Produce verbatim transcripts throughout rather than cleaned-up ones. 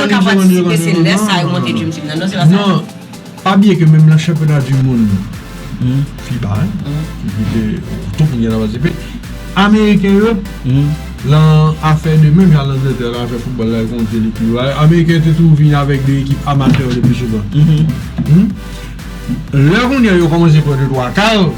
yo ka patisipe, se lè sa yo monte Dream Team nan, non, se pa sa? Non, pa bliye ke menm nan chanpyona di monn FIBA, ki te, tout moun gen dwa patisipe, Ameriken yo, nan afè de, menm jan Angletè la fè foutbòl la, yo konn de lekip yo, Ameriken yo te toujou vin avèk de ekip amatè le pli souvan. Lè kounye a yo kòmanse pran de twa kal,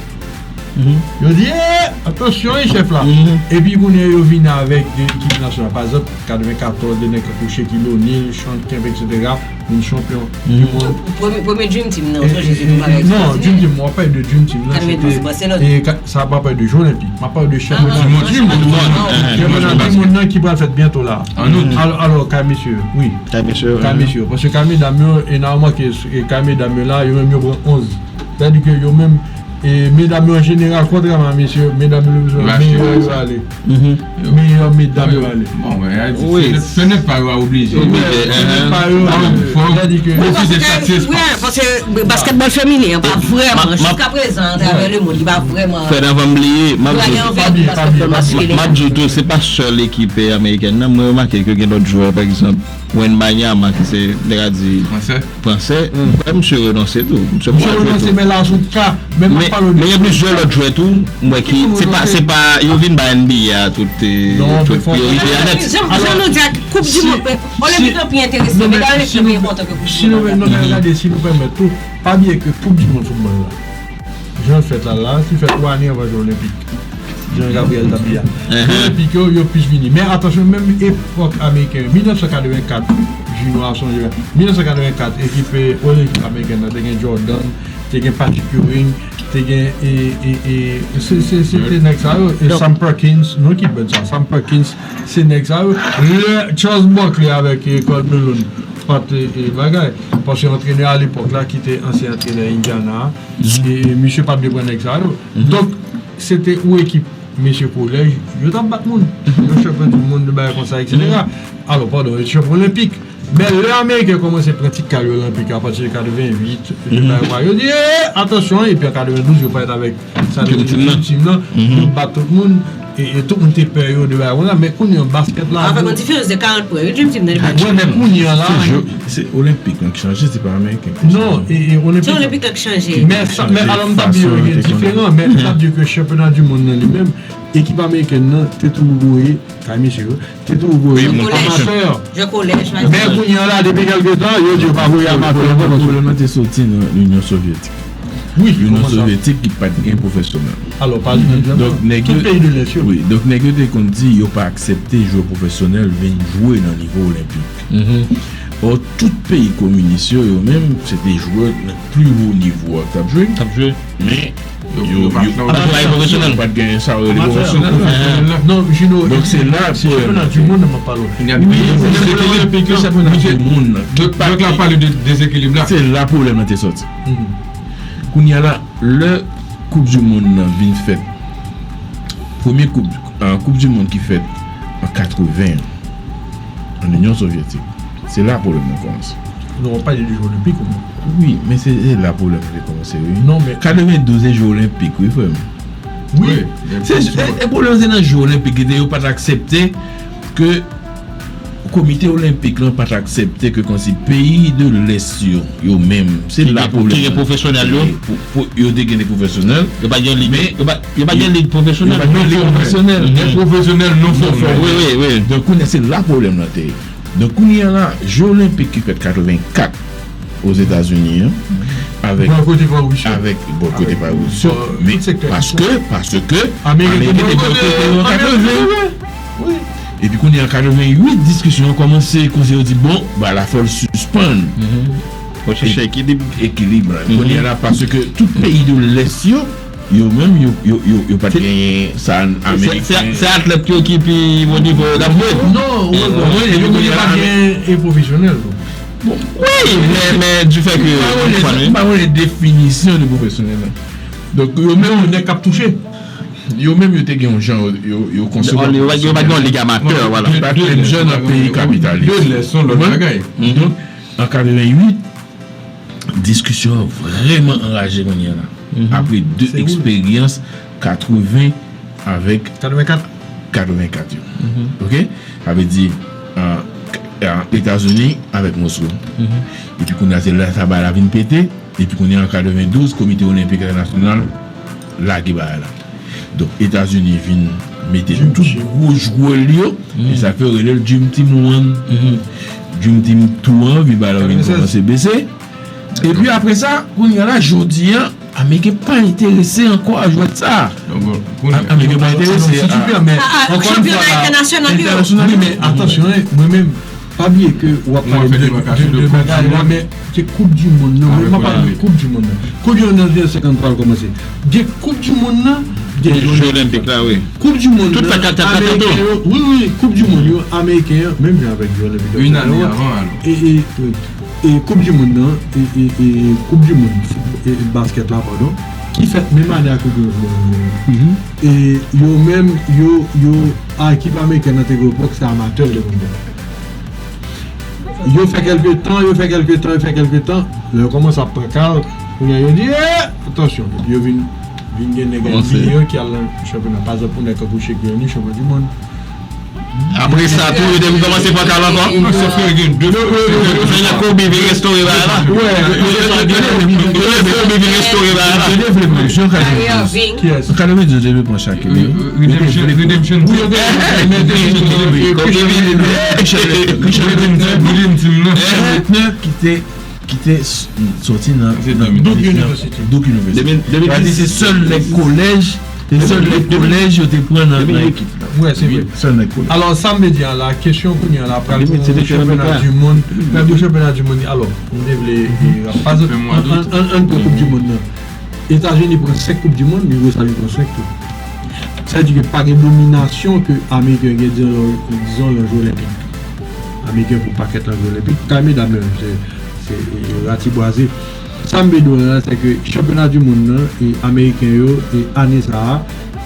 yo di, eh, atansyon, wi, chèf la. Epi kounye a yo vin avèk de ekip nasyonal. Pa egzanp, katrevenkatòz, de nèg tankou Shaquille O'Neal, Shawn Kemp, etsetera, vin chanpyon di monn. Premye, premye Dream Team, non, sonje se nou pa. Non, Dream Team, mwen pa pale de Dream Team, non, se te, e, ka- sa pa pale de Jeux Olympiques. Mwen pale de chanpyona di monn. Chanpyona di monn nan ki pral fèt byento la. An out. Alò, alò, kay mesye, wi. Kay mesye, wi. Kay mesye. Paske kay medam yo, e nan mwen ke, e kay medam yo la, yo menm yo pran onz. Sètadi ke yo menm, e medam yo an jeneral, kontrèman a mesye, medam yo bezwen meyè yo ale. Meyè medam yo ale. Bon, men, se nèg pa yo a oblije. Oblije, se nèg pa yo a. Sètadi ke wi, paske baskètbòl feminen an pa vrèman, jiska prezan, atravè lemonn, li pa vrèman. Fred, anvan m bliye, m ap di, m ap di w tou, se pa sèl ekip amerikèn nan. Mwen remake ke gen lòt jwè, pa egzanp, Wembanyama, ki se, nèg a di, fransè. Fransè, m kwè misye renonse tou. Misye renonse, men la sou ka, men m ap pale de. Men gen plizyè lòt jwè tou, m wè ki, se pa, se pa, yo vin ba N B A tout, tout priyorite a nèt. Jan, jan nou di a, Koup di Mond, Olenpik lan pi enterese, men Olenpik lan pi enpòtan ke Koup di Mond. Si nou, non, men gade, si nou pèmèt tou, pa bliye ke Koup di Mond foutbòl la, jan l fèt la, la, li fèt twa ane anvan Jeux Olympiques. Jan Gabriel t ap di a. Jeux Olympiques yo, yo plis vini. Men atansyon, menm epòk ameriken yo, mil nèf san katrevenkat, Junò a sonje, mil nèf san katrevenkat, ekip, eh, Olenpik amerikèn nan, te gen Jordan, te gen Patrick Ewing, te gen, e, e, e, se, se, se te nèg sa yo, e Sam Perkins, non, ki bèt sa, Sam Perkins, se nèg sa yo. Lè Charles Barkley avèk, e, Karl Malone pa t, e, bagay, paske antrenè a lepòk la, ki te ansyen antrenè Indiana, e, e misye pa t vle pran nèg sa yo. Donk, se te yon ekip mesye kolèj, yo t ap bat moun. Yo chanpyon di monn, de bagay konsa, etsetera. Alò, padon, yo te chanpyon olenpik. Men lè Ameriken kòmanse pran ti kal yo olenpik apati de katrevenwit, de bagay konsa, yo di, "Eh, atansyon," epi an katrevendouz, yo parèt avèk sa yo rele Dream Team nan, yo bat tout moun, e, e tout moun te pè yo, de bagay konsa, men kounye an, baskèt la, Avèk yon diferans de karant pwen, wi, Dream Team nan, li pa Wi, men kounye an la, Se jwe, se olenpik lan ki chanje, se pa ameriken ki Non, chanje. e, e Se olenpik olenpik lan ki chanje. Men sa, men alò, m t ap di yo, Fason yo gen te diferan, men m t ap di ke chanpyona di monn nan li menm, ekip amerikèn nan te toujou voye, kay mesye yo, te toujou voye Wi, moun amatè. Jwe kolèj, Men kounye an la, depi kèlke tan, yo di yo pa voye amatè ankò. Pwoblèm nan te soti nan Linyon Sovyetik. Wi, Linyon Sovyetik ki pa t gen pwofesyonèl. Alò, pa Linyon Donk, nèg Tout yo, peyi de lès yo. wi, donk nèg yo te konn di yo pa aksepte jwè pwofesyonèl vin jwe nan nivo olenpik. Or, tout peyi kominis yo, yo menm, se te jwè nan pi wo nivo a k t ap jwe. T ap jwe. Men, yo, yo, yo, yo pa t nan yo pa t gen sa yo rele pwofesyonèl la. Non, Jino, Donk, se la se chanpyona di monn nan m ap pale. Wi, se chanpyona di monn nan. Donk, la pale de dezekilib la. Se la pwoblèm nan te soti. Kounye a la, lè Koup di Monn nan vin fèt, premye koup, ah, Koup di Monn ki fèt an katreven an, an Inyon Sovyetik, se la pwoblèm nan kòmanse. Non, w ap pale de Jeux Olympiques ou non? Wi, men se, se la pwoblèm nan te kòmanse, wi. Non, men Katrevendouz se Jeux Olympiques, wi, frè m. Wi. Wi, Se, e, e pwoblèm se nan Jeux Olympiques, ki te yo pa t aksepte ke Komite Olenpik lan pa t aksepte ke kòmsi peyi de lès yo, yo menm, se Ki la gen, ki pwoblèm gen nan. pwofesyonèl yo. Pou, pou, yo te gen de pwofesyonèl, Yo pa gen lig, men yo pa, yo pa gen lig pwofesyonèl. Yo pa gen lig pwofesyonèl. Gen pwofesyonèl non fòmèl. Wi, wi, wi. Donk, kounye a, se la pwoblèm nan te ye. Donk, kounye a la, Jeux Olympiques ki fèt katrevenkat Ozetazini an, avèk, Bòykote pa Ris yo. avèk bòykote pa Ris yo, Bò-, men tout sektè. paske, paske Ameriken te bòykote yo an katreven. Wi. Epi kounye a, an katrevenwit, diskisyon an kòmanse, kounye yo di, bon, ba la fò l sispann. Fò chèche ekilib. Ekilib la. Kounye a la, paske tout peyi de lès yo, yo menm, yo, yo, yo, yo pa t genyen sa Se, se, ameriken. se atlèt yo ki pi wo nivo yo t ap jwe. Non, wi, bon, wi, yo kounye a pa t gen e pwofesyonèl, non. Bon, wi, men, men du fait que M pa konnen, m pa konnen definisyon de pwofesyonèl la. Donk, yo menm, nèg k ap touche. Yo menm, yo te gen yon jan, yo, yo konsevwa Yo pa, yo pa gen yon lig amatè, vwala. Yo pa t menm jan nan peyi kapitalis. De lès, se yon lòt bagay. Donk, an katrevenwit, diskisyon an vrèman anraje kounye a la. Apre de eksperyans katreven avèk katrevenkat. katrevenkat yo. Oke? Sa vle di, ah, k-, ah, Etazini avèk Moskou. Epi kounye a, se la sa bagay la vin pete. Epi kounye a, an katrevendouz, Komite Olenpik Entènasyonal lage bagay la. Donk, Etazini vin mete tout gwo jwè l yo, e sa fè yo rele l Dream Team One. Dream Team Two an, vin bagay la vin kòmanse bese. Epi apre sa, kounye a la, jodi a, Ameriken pa enterese ankò a jwèt sa a. Donk, kounye a. Ameriken pa enterese a. Ah, ah, ankò yon fwa chanpyona la, entènasyonal yo. Entènasyonal, wi, men atansyon, wi, mwen menm, pa bliye ke w ap pale de, de, de bagay la, men se Koup di Monn nan, mwen, m ap pale de Koup di Monn nan. Koup di Monn nan, se senkantwa l kòmanse. Gen Koup di Monn nan, gen Jeux Olympiques la, wi. Koup di Monn nan, Ameriken yo, wi, wi, Koup di Monn yo, Ameriken yo, menm jan avèk Jeux Olympiques, Une année avant, alò. E, e, wi. E Koup di Monn nan, e, e, e Koup di Monn, e, e baskèt la, padon, ki fèt menm ane a Koup di Monn. E yo menm, yo, yo, a, ekip amerikèn nan te gen epòk, se amatè yo te konn fè. Yo fè kèlke tan, yo fè kèlke tan, yo fè kèlke tan. Lè yo kòmanse ap pran kal, kounye a yo di, eh, atansyon. Epi yo vin, vin gen nèg N B A yo ki al nan chanpyona. Pa egzanp, pou nèg tankou Shaquille O'Neal, chanpyon di monn. Apre sa tou, yo te vin kòmanse pran kal ankò. Sa fè gen de. Fè lè Kobe vin restore bagay la. Wè, lè Kobe vin restore bagay la. Kylian Irving. Kiyès? Kylian Irving, yo te vle pran Shaquille O'Neal. Redemption, Redemption. Wi, yo te vle pran Redemption. Kobe vin. Redemption, Redemption. Redemption, non. Ki te ki te s-, sòti nan, nan Duke University. Duke University. Sa vle di se sèl nèg kolèj, se sèl nèg kolèj yo te pran nan, nan ekip la. Wi, se vre. Sèl nèg kolèj. Alò, sa m vle di a la, kesyon kounye a la, pral gen yon chanpyona di monn, pral gen yon chanpyona di monn. Alò, m te vle, e, an, an, an, an pran Koup di Monn nan. Etazini pran senk Koup di Monn, Yugoslavi pran senk tou. Sa vle di ke pa gen dominasyon ke Ameriken gen, dizon, dizon, nan Jeux Olympiques. Ameriken pou pakèt nan Jeux Olympiques. Kay medam yo menm, se, se, e, ratibwaze. Sa m vle di w la, se ke chanpyona di monn nan, e, Ameriken yo, e, ane sa a,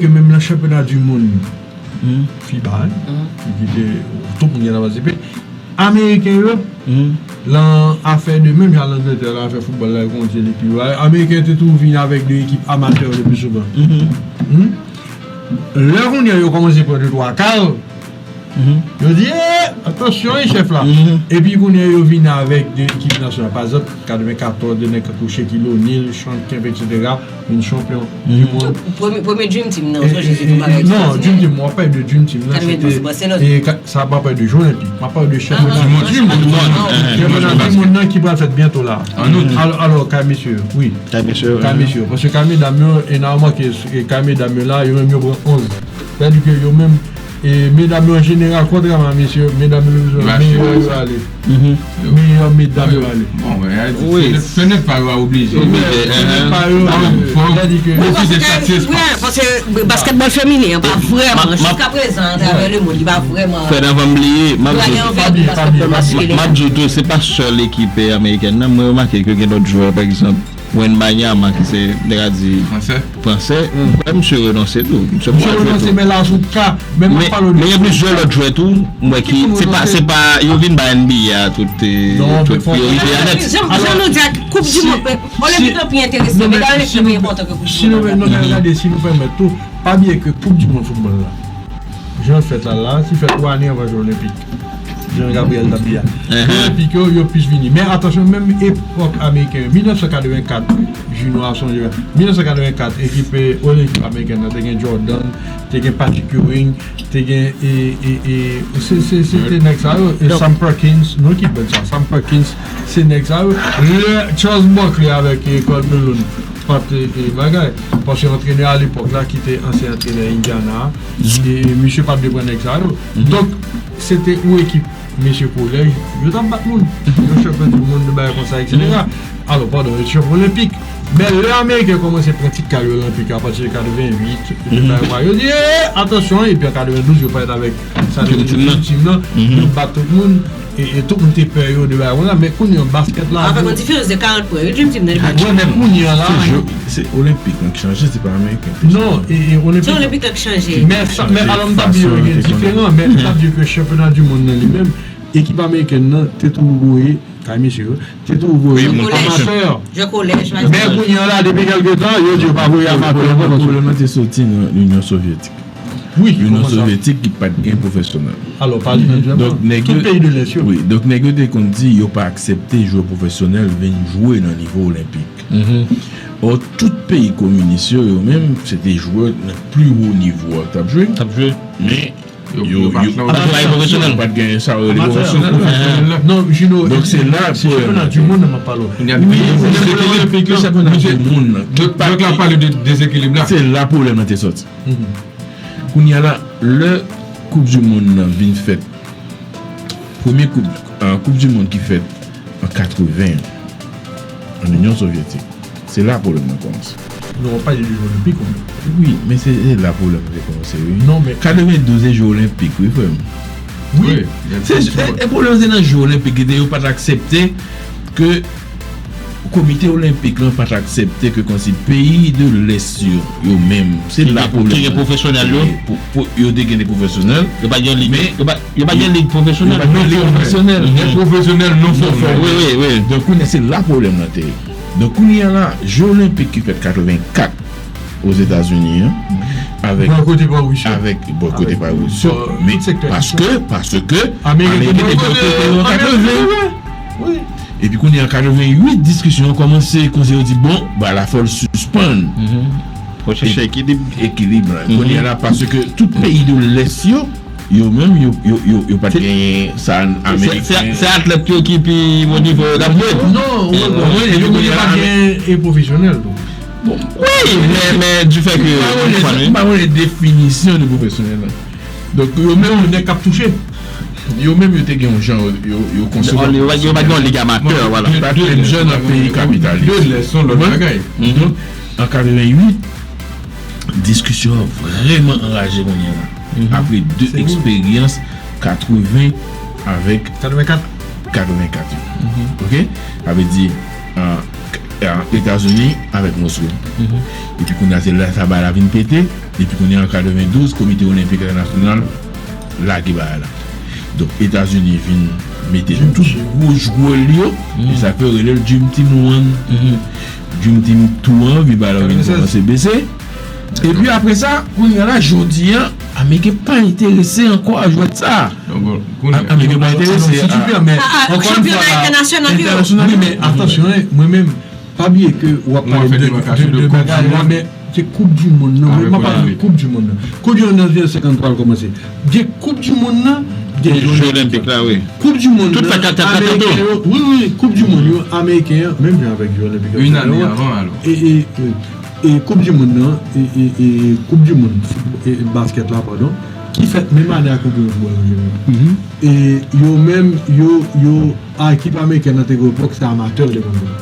ke menm nan chanpyona di monn FIBA, wi, ki te, tout moun gen dwa patisipe, Ameriken yo, lan afè de, menm jan Langletè lan afè foutbòl la, yo konn se li pi wo. Ameriken yo te toujou vin avèk de ekip amatè le pli souvan. Lè kounye a yo kòmanse pran de twa kal, yo di, "Eh, atansyon, wi, chèf la." Epi kounye a yo vin avèk de ekip nasyonal. Pa egzanp, katrevenkatòz, de nèg tankou Shaquille O'Neal, Shawn Kemp, etsetera, vin chanpyon di monn. Premye, premye Dream Team nan, sonje se tou bagay. Non, Dream Team, w ap pale de Dream Team nan, se te, e, ka- sa pa pale de Jeux Olympiques, m ap pale de chanpyona di monn. Chanpyona di monn nan ki pral fèt byento la. Alò, alò, kay mesye, wi. Kay mesye, kay mesye. Paske kay medam yo, e nan remake, e kay medam yo la, yo menm yo pran onz. Sètadi ke yo menm, e medam yo an jeneral, kontrèman a mesye, medam yo bezwen meyè yo ale. Meyè medam yo ale. Bon, men, se nèg pa yo a oblije. Se nèg pa yo a oblije. Sètadi ke, paske, paske baskètbòl feminen an pa vrèman, jiska prezan, atravè lemonn, li pa vrèman. Fred, anvan m bliye, m ap di w, m ap di w tou, se pa sèl ekip amerikèn nan. Mwen remake ke gen lòt jwè, pa egzanp, Wembanyama, ki se, nèg a di, fransè. Fransè, m kwè misye renonse tou. Misye renonse, men la sou ka, men m ap pale w de, men gen plizyè lòt jwè tou, m wè ki, se pa, se pa, yo vin ba N B A tout, tout priyorite a nèt. Jan, jan nou di a, Koup di Monn, Olenpik lan pi enterese, medal Olenpik lan pi enpòtan ke Koup di Monn. Si nou, nou gade, si nou pèmèt tou, pa bliye ke Koup di Monn foutbòl la, jan l fèt la, la, se fèt twa ane anvan Jeux Olympiques. Jan Gabriel t ap di a. Jeux Olympiques yo, yo plis vini. Men atansyon, menm epòk ameriken yo, mil nèf san katrevenkat, Junò ap sonje, mil nèf san katrevenkat, ekip, e, Olenpik amerikèn nan, te gen Jordan, te gen Patrick Ewing, te gen, e, e, e, se, se, se te nèg sa yo, e, Sam Perkins, non, ki bèl sa, Sam Perkins, se nèg sa yo. Lè Charles Barkley avèk, e, Karl Malone, pa t, e, bagay. Paske antrenè alepòk la, ki te ansyen antrenè Indiana, e, e misye pa t vle pran nèg sa yo. Donk, se te yon ekip mesye kolèj, yo t ap bat moun. Yo chanpyon di monn, de bagay konsa, etsetera. Alò, padon, yo te chanpyon olenpik. Men lè Ameriken kòmanse pran tit kal yo olenpik apati de katrevenwit, de bagay konsa, yo di, e, atansyon, epi an katrevendouz, yo parèt avèk sa de Dream Team nan, yo bat tout moun. E, e tout moun te pè yo de bagay konsa, men kounye an baskèt la. Avèk yon diferans de karant pwen, wi, Dream Team nan li pa. Wè, men kounye an la, se jwe, se olenpik lan ki chanje, se pa ameriken. Non, e, e olenpik. Se olenpik lan ki chanje. Men sa, men alò m t ap di yo gen diferan, men m t ap di ke chanpyona di monn nan li menm, ekip amerikèn nan te toujou voye kay mesye yo, te toujou voye amatè. Jwe kolèj, men kounye an la, depi kèlke tan, yo di yo pa voye amatè ankò. Pwoblèm nan te soti nan Linyon Sovyetik. Wi, Linyon Sovyetik ki pa t gen pwofesyonèl. Alò, pa Linyon sèlman. Tout peyi de lès yo. Wi, donk nèg yo te konn di yo pa aksepte jwè pwofesyonèl vin jwe nan nivo olenpik. Ò, tout peyi kominis yo, yo menm, se te jwè nan pli wo nivo a k t ap jwe. T ap jwe. Men, yo, yo, yo pa t gen sa yo rele pwofesyonèl la. Non, Jino, donk se la pwoblèm nan te. Wi, se chanpyona di monn nan. Donk la pale de dezekilib la. Se la pwoblèm nan te soti. Kounye a la, lè koup di monn nan vin fèt, premye koup, koup di monn ki fèt an katreven an Linyon Sovyetik, se la pwoblèm nan kòmanse. Non, w ap pale de jwe olenpik ou menm. Wi, men se, se la pwoblèm nan te kòmanse, wi. Non, men katrevendouz se jwe olenpik, wi, frè m. Wi. Se, e, e pwoblèm se nan jwe olenpik ki te yo pa t aksepte ke Komite Olenpik lan pa t aksepte ke kòmsi peyi de lès yo, yo menm, se la pwoblèm nan. Ki gen pwofesyonèl yo? Pou, pou, yo te gen de pwofesyonèl. Yo pa gen lig, men yo pa, yo pa gen lig pwofesyonèl. Yo pa gen lig pwofesyonèl. Gen pwofesyonèl non fòmèl. Wi, wi, wi. Donk, kounye a, se la pwoblèm nan te ye. Donk, kounye a la, Jeux Olympiques ki fèt katrevenkat Ozetazini an, avèk, bòykote pa Ris yo. Avèk, bòykote pa Ris yo. Men paske, paske Ameriken te bòykote yo an katreven. Wi. Epi kounye a, katrevenuit, diskisyon an kòmanse, kòmsi yo di, bon, bagay la fò l sispann. Fò chèche ekilib. Ekilib la. Kounye a la, paske tout peyi de lès yo, yo menm, yo, yo, yo, yo pa t genyen sa ameriken. Se, se, se atlèt yo ki pi wo nivo yo t ap jwe. Non, wi, wi, epi yo pa t genyen e pwofesyonèl tou. Bon, wi, men, men, du fait que, m pa konnen, m pa konnen definisyon de pwofesyonèl la. Donk, yo menm, yo nèg k ap touche. Yo menm, yo te gen yon jan, yo, yo konsevwa. Yo pa, yo pa gen yon lig amatè, vwala. Yo pa t menm jan nan peyi kapitalis. De lès, se yon lòt bagay. Donk, an katrevenuit, diskisyon an vrèman anraje kounye a la. Apre de eksperyans katreven avèk katrevenkat. Katrevenkat yo. Oke? Sa vle di, an, an Etazini avèk Mosko. Epi kounye a, se la sa bagay la vin pete. Epi kounye a, an katrevendouz, Komite Olenpik Entènasyonal lage bagay la. Donk, Etazini vin mete tout gwo jwè l yo. E sa fè yo rele l Dream Team One. Dream Team Two an, epi bagay la vin kòmanse bese. Epi apre sa, kounye a la, jodi a, Ameriken pa enterese ankò a jwèt sa a. Donk, kounye a. Ameriken pa enterese a. Ah, ah, ankò yon fwa la, chanpyona entènasyonal yo. Wi, men atansyon, hein, mwen menm, pa bliye ke w ap pale de, de, de bagay la, men se koup di monn nan. Mwen, m ap pale de koup di monn nan. Koup di monn nan, se senkantwa l kòmanse. Gen koup di monn nan, gen jwe olenpik la, wi. Koup di monn nan, Ameriken yo, wi, wi, koup di monn yo, Ameriken yo, menm jan avèk jwe olenpik yo, e, e, e, e koup di monn nan, e, e, e koup di monn, e, baskèt la, padon, ki fèt menm ane ak koup di monn foutbòl an jeneral. E yo menm, yo, yo, a, ekip amerikèn nan te gen epòk, se amatè yo te konn jwe.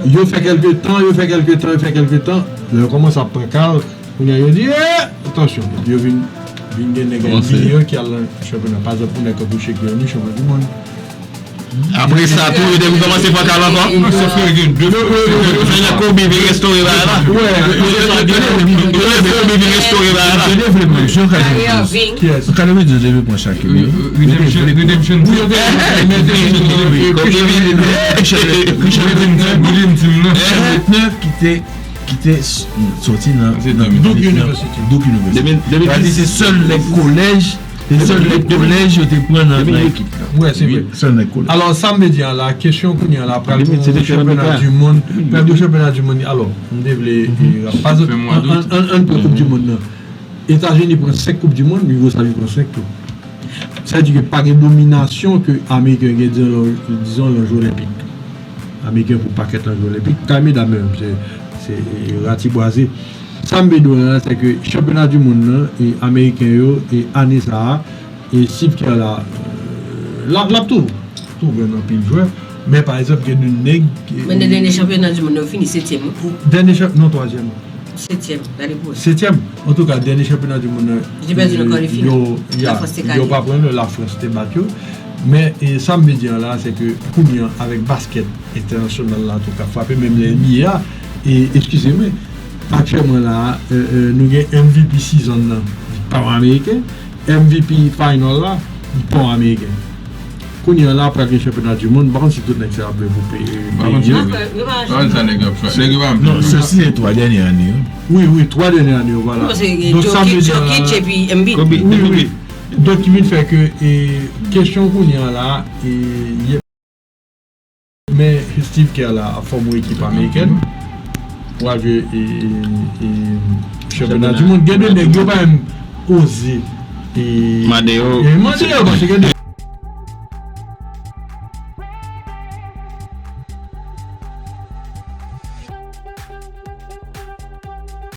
Yo fè kèlke tan, yo fè kèlke tan, yo fè kèlke tan. Lè yo kòmanse ap pran kal, kounye a yo di, eh, atansyon. Epi yo vin, vin gen nèg N B A yo ki al nan chanpyona. Pa egzanp, pou nèg tankou Shaquille O'Neal, chanpyon di monn. Apre sa tou, yo te vin kòmanse pran kal ankò. Sòf ke gen de. Kobe vin restore bagay la. Kobe vin restore bagay la. Kylian Irving. Kylian Irving. Kylian Irving. Redemption, Redemption. Wi, yo te, Redemption, William Tim nan. Ki te, ki te s-, soti nan, nan Duke University. Duke University. Sa di se sèl nèg kolèj, se sèl nèg kolèj yo te pran nan, nan ekip la. Wi, se vre. Sèl nèg kolèj. Alò, sa m vle di a la, kesyon kounye a la, pral gen yon chanpyona di monn, pral gen yon chanpyona di monn. Alò, m te vle, e, pa zòt, an, an, an, an pran koup di monn nan. Etazini pran senk koup di monn, Yougoslavie pran senk tou. Sa vle di ke pa gen dominasyon ke Ameriken gen, dizon, dizon, nan jwe olenpik. Ameriken pou pakèt nan Jeux Olympiques. Kay medam menm, se, se, e, ratibwaze. Sa m vle di w la, se ke chanpyona di monn nan, e, Ameriken yo, e, ane sa a, e Steve Kerr la, e, l ap, l ap tou, tou jwenn anpil jwè. Men, pa egzanp, gen de nèg, e, Men nan dènye chanpyona di monn nan, yo fini setyèm, wi. Dènye chanp-, non, twazyèm. Setyèm, gade pou wè. Setyèm. Antouka, dènye chanpyona di monn nan, Yo te pèdi nan kar de final. Yo, ya, Lafrans te yo kale. Pa pran l, Lafrans te bat yo. Men, e, sa m vle di an la, se ke kounye an, avèk baskèt entènasyonal la tou k ap frape, menm lè N B A, e, eskize mwen, aktyèlman la, e, e, nou gen M V P season nan, li pa yon Ameriken, M V P final la, li pa yon Ameriken. Kounye an la, pral gen chanpyona di monn, m pa konn si tout nèg sa ap vle pou peyi, Pa konn peyi sa yo. Nèg yo pa Pral sa nèg yo ap fè. Nèg yo pa Non, sa se twa dènye ane yo. Wi, wi, twa dènye ane yo, vwala. Donk, sa vle di Jokic, la, Jokic epi Embiid. Kobe, Wi, Kobe. Wi. Donk, ki vin fè ke, e, kesyon kounye an la, e, ye- men Steve Kerr la ap fòme yon ekip amerikèn pou al jwe, e, e, e, chanpyona di monn. Gen de nèg yo pa menm oze, e, Mande yo. E, mande yo, paske gen de